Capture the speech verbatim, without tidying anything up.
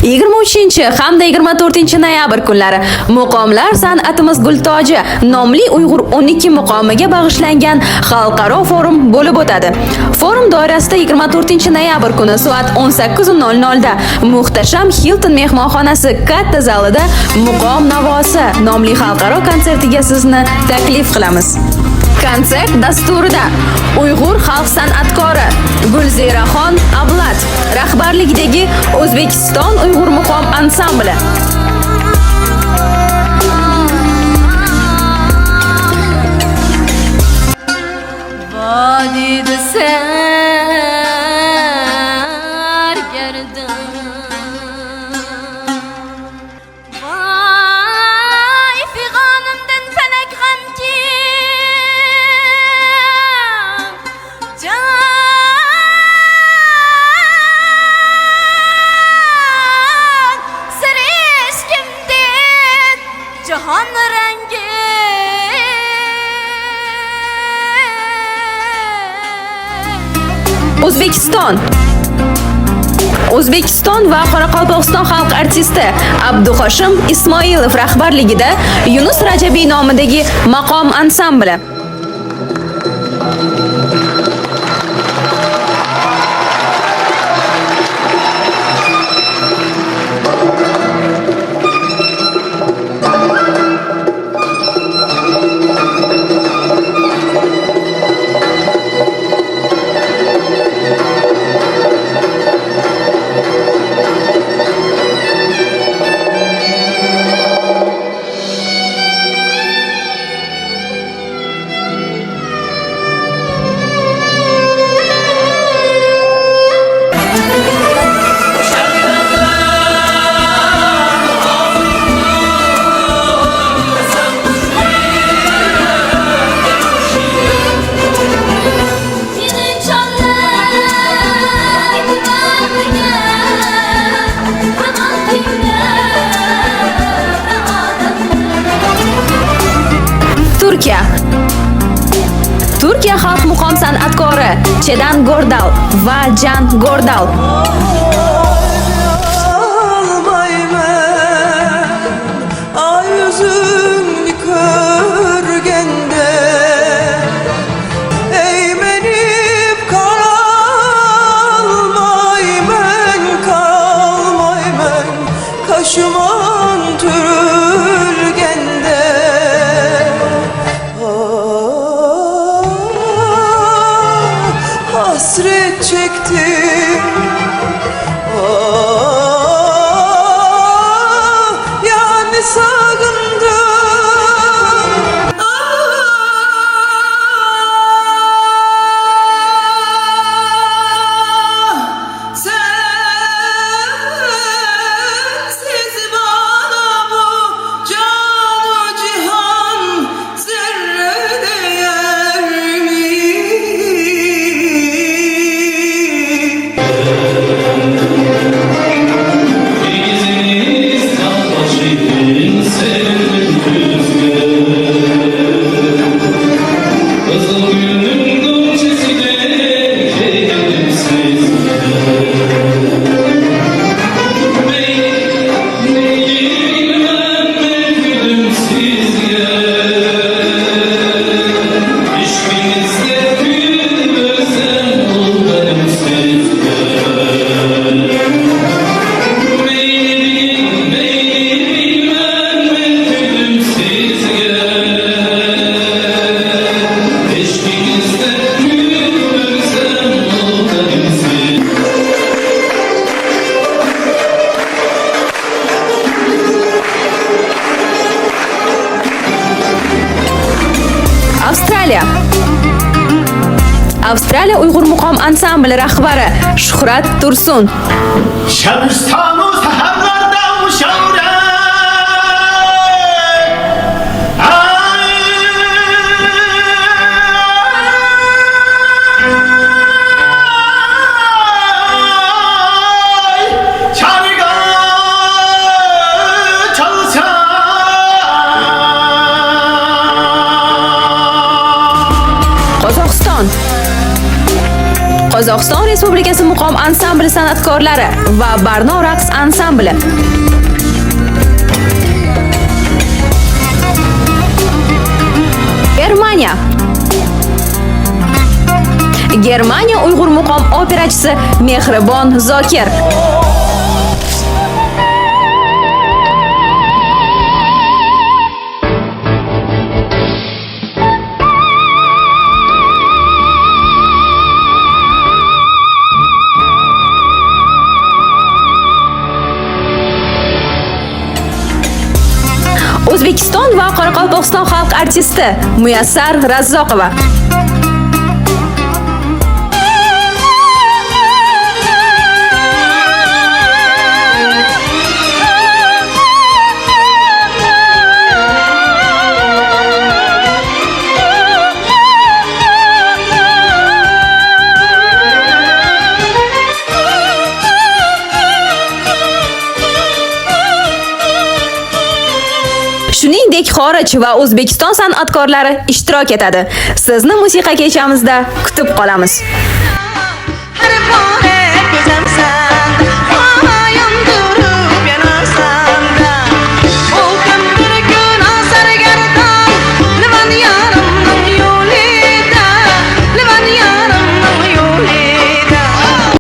يىگىرمە ئۈچىنچى ھەمدە يىگىرمە تۆتىنچى نويابر كۈنلىرى مۇقاملار سەنئىتىمىز گۈل تاجى ناملىق ئۇيغۇر ئون ئىككى مۇقامىغا بېغىشلانغان خەلقئارا فورۇم بولۇپ ئۆتىدۇ. فورۇم دائىرىسىدە يىگىرمە تۆتىنچى نويابر كۈنى سائەت ئون سەككىز نۆل نۆلدە مۇھتەشەم ھىلتون مېھمانخانىسى كاتتا زالىدا مۇقام ناۋاسى ناملىق خەلقئارا كونسېرتىگە سىزنى تەكلىپ قىلىمىز. كونسېرت داستۇرىدا ئۇيغۇر خەلق سەنئەتكارى گۈلزىراخان ئابلەت رەھبەرلىكىدىكى ئۆزبېكىستان ئۇيغۇر مۇقام ئانسامبلى. ۋادىدە سەرگەردان. ۋاي، پىغانىمدىن پەلەك غەمكىن، جان سىرى ئىشكىمدىن جاھان رەڭگى. ئۆزبېكىستان. ئۆزبېكىستان ۋە قاراقالپاقىستان خەلق ئارتىستى ئابدۇخاشىم ئىسمائىلوف رەھبەرلىكىدە يۇنۇس رەجەبىي نامىدىكى ماقام ئانسامبلى. تۈركىيە. تۈركىيە خەلق مۇقام سەنئەتكارى چېدەن گوردال ۋە جان گوردال. ئاي، يۈزۈڭنى كۆرگەندە، ئەيمىنىپ قالمايمەن، قالمايمەن، قاشىمان تۈرۈلگەندە. ھەسرەت چەكتىم. يەنە سېغىندىم. سەنسىز بالا بۇ جانۇ جاھان. ئاۋسترالىيە. ئاۋسترالىيە ئۇيغۇر مۇقام ئانسامبلى رەھبىرى شۇھرەت تۇرسۇن. شەمشتانۇ سەھەرلەردە مۇشەۋرە. چارگا چالسا. قازاقىستان. قازاقىستان Respublikasi muqom ansambli san'atkorlari va Barno raqs ansambli. Germaniya. Germaniya Uyg'ur muqom operachisi Mehribon Zokir. O'zbekiston va Qoraqalpog'iston xalq artisti Muyassar Razzoqova. Shuningdek, xorij va O'zbekiston san'atkorlari ishtirok etadi. Sizni musiqa kechamizda kutib qolamiz.